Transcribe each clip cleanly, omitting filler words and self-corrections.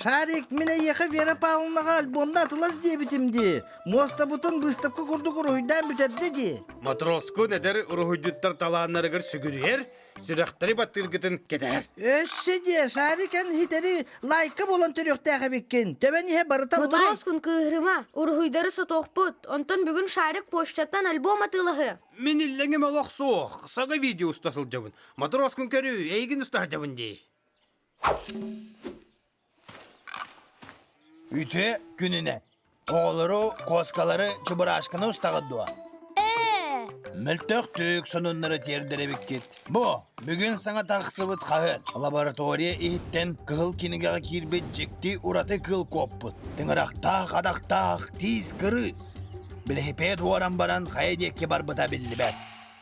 Шарик, мин эйиэхэ Вера Павловнаҕа альбомна атылас диэбитим дии. Муостабытын быыстапка курдук уруһуйдаан бүтэрдэ дии. Матроскун эдэр уруһуйдьуттар талааннарыгар сүгүрүйэр, сүрэхтэри баттыыргытын кэтэһэр. Өссө дии, Шарик эн хитэри лайка буолан төрүөхтээх эбиккин. Төбөн иһэ барыта лайк. Матроскун кыыһырыма, уруһуйдары сотуохпут. Онтон бүгүн Шарик почтаттан альбом атыылаһыа. Мин иллэҥим олох суох, саҥа видео уста сылдьабын. Матроскун көрүү, эйигин уста сылдьабын дии. Үтүө күнүнэн! Оҕолору, куоскалары, чебурашканы устаҕыт дуо? Ээ! Мөлтөхтүк сонуннары тиэрдэр эбиккит. Бу, бүгүн саҥа тахсыбыт хаһыат. Лаборатория иһиттэн кыһыл кинигэҕэ киирбит дьикти ураты кыыл куоппут. Тыҥырахтаах, атахтаах, тиис кырыыс. Билэһипиэт уоран баран хайа диэки барбыта биллибэт.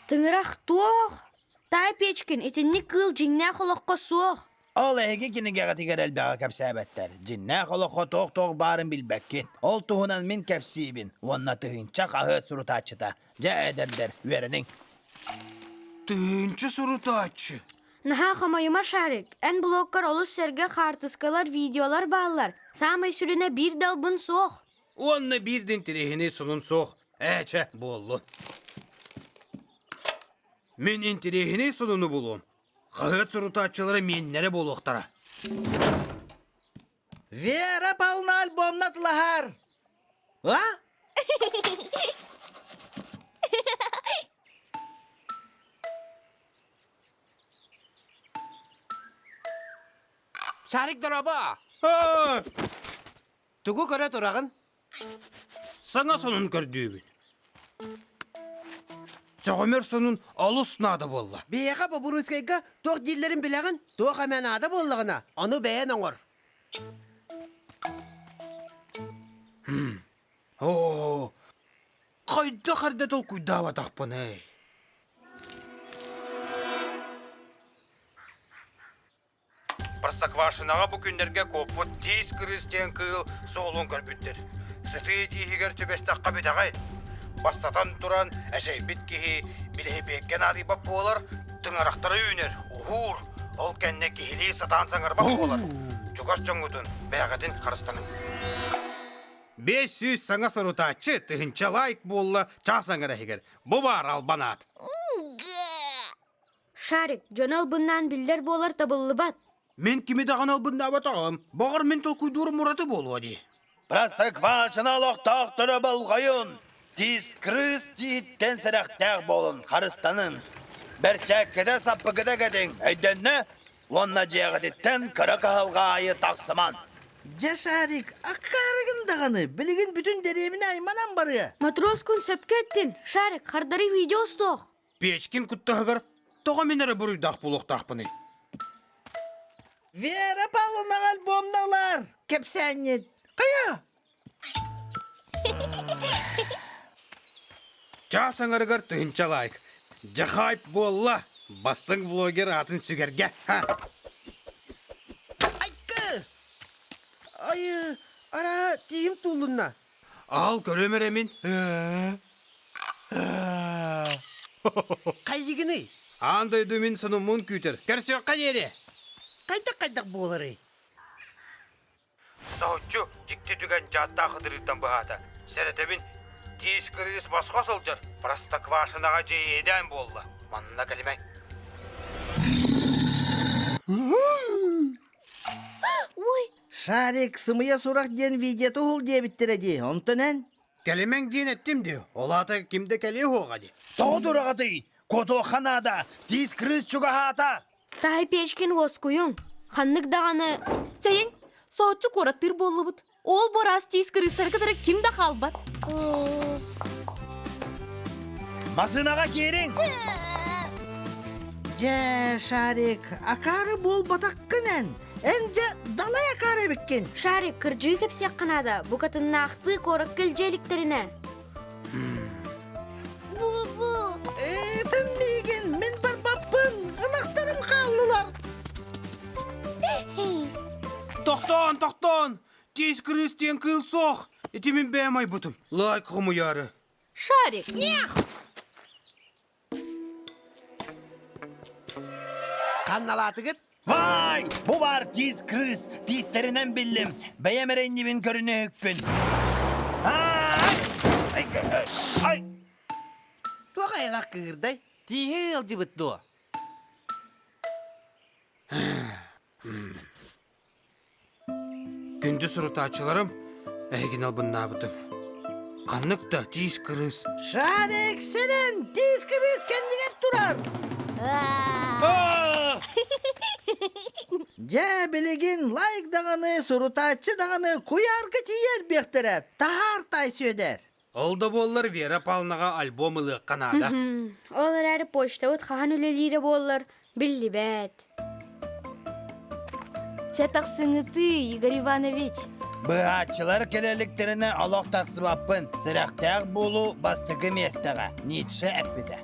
Тыҥырах туох? Таай Печкин, итинник кыыл дьиҥнээх олоххо суох. Ол эһиги кинигэҕитигэр элбэҕи кэпсээбэттэр. Дьиннээх олоххо туох-туох баарын билбэккит. Ол туһунан мин кэпсиибин уонна тыһыынча хаһыат сурутааччыта. Дьэ, эдэрдэр, үөрэниҥ. Тыһыынча сурутааччы. Наһаа хомойума, Шарик. Эн блоккар олус сэргэх хаартыскалар, видеолар бааллар. Саамай сүрүнэ биир да албын суох. Уонна биир да интэриэһинэй сонун суох. Ээ, чэ, буоллун. Мин интэриэһинэй сонуну булуом. Хаһыат сурутааччылара миэннэрэ буолуохтара. Вера Павловна альбомна атылаһар. А? Шарик дорообо! Тугу көрө тураҕын? Саҥа сонун көрдүүбүн. Сөҕүмэр сонун олус наада буолла. Биһиэхэ Бобуруйскайга туох дииллэрин билэҕин? Туох эмэ наада буоллаҕына, ону бэйэн оҥор. Оо, хайдах эрдэ толкуйдаабатахпыный? Простоквашиноҕа бу күннэргэ куоппут тиис кырыыс диэн кыыл суолун көрбүттэр. Сытыы тииһигэр түбэстэххэ бүтэҕэй. Бастатан туран, эчэйбит киһи билэһипиэккэ наадыйбат буолар, тыҥырахтара үүнэр, уһуур, ол кэннэ киһилии сатаан саҥарбат буолар. Чугас дьоҥҥутун, бэйэҕитин харыстаныҥ. 500 саҥа сурутааччы тыһыынча лайк буолла чаас аҥара иһигэр. Бу баар албан аат. Шарик, дьону албыннаан биллэр буолар табыллыбат. Мин кими даҕаны албыннаабатаҕым. Баҕар мин толкуйдуурум ураты буолуо дии. Простоквашино олохтоохторо болҕойун! Тиис кырыыс тииһиттэн сэрэхтээх буолун, харыстанын. Бэрчээккэтэ саппыкыта кэтиҥ, өйдөннө? Уонна дьиэҕититтэн кыра кыһалҕа аайы тахсыман. Дьэ, Шарик, аккаарыгын даҕаны, билигин бүтүн дэриэбинэ айманан барыа. Матроскун сөпкө эттин. Шарик, хардары видео устуох. Печкин куттаһыгар тоҕо мин эрэ буруйдаах буолуохтаахпыный? Вера Павловнаҕа альбомна ылар! Кэпсээнньит! Хайа? Чаас аҥарыгар тыһыынча лайк. Дьэ хайп буолла! Бастыҥ блогер аатын сүгэргэ! Ха! Айкы! Айы, ара тиим туулунна. Аал көрөм эрэ мин. Хайыгыный? Аан дойду мин сонуммун күүтэр. Көрсүөххэ диэри! Хайдах-хайдах буоларый? Соһуччу дьикти түгэн дьааттаах ытырыыттан быһаата. Сэрэтэбин, тиис кырыыс босхо сылдьар Простоквашиноҕа дьиэйдээн буолла. Манна кэлимэҥ. Ой! Шарик, сымыйа сурах диэн видеота уһул диэбиттэрэ дии, онтон эн? Кэлимэҥ диэн эттим дии, ол аата ким да кэлиэ суоҕа дии. Тоҕо тураҕытый? Куотуохха наада, тиис кырыыс чугаһаата. Таай Печкин уоскуйуҥ. Ханнык даҕаны... Чэйиҥ, соһуччу куораттыыр буоллубут. Ол бораас тиис кырыыстары кытары ким да хаалбат. Масынаҕа киириҥ! Дьэ, Шарик, акаары буолбатаххын эн. Эн дьэ далай акаары эбиккин. Шарик, кырдьыгы кэпсиэххэ наада. Букатыннаахтыы куоракка илдьэ иликтэринэ. Бу-бу. Ыытын миигин, мин барбаппын, ынахтарым хааллылар. Тохтоон, тохтоон! Тиис кырыыс диэн кыыл суох. Ити мин бэйэм айбытым. Лайк хомуйаары. Шарик! Ханналаатыгыт? Вай! Бу баар тиис кырыыс, тиистэринэн биллим. Бэйэм эрэ иннибин көрүнүһүкпүн. Ай! Ай! Ай! Туох айылаах кыырдай? Тииһэ ыалдьыбыт дуо? Күндү сурутааччыларым, эһигини албыннаабытым. Ханнык да тиис кырыыс. Шарик сирин тиис кырыыс кэннигэр турар. Дьэ, билигин лайк даҕаны, сурутааччы даҕаны куйаарга тиийэ элбиэхтэрэ. Таһаар тай Сүөдэр. Ол да буоллар Вера Павловнаҕа альбом ылыахха наада. Ол эрээри почтабыт хаһан үлэлиирэ буоллар, биллибэт. Чэ тахсыҥытыы, Игорь Иванович. Быһааччылар кэлэ иликтэринэ олох тахсыбаппын. Сэрэхтээх буолуу бастакы миэстэҕэ, Ницше эппитэ.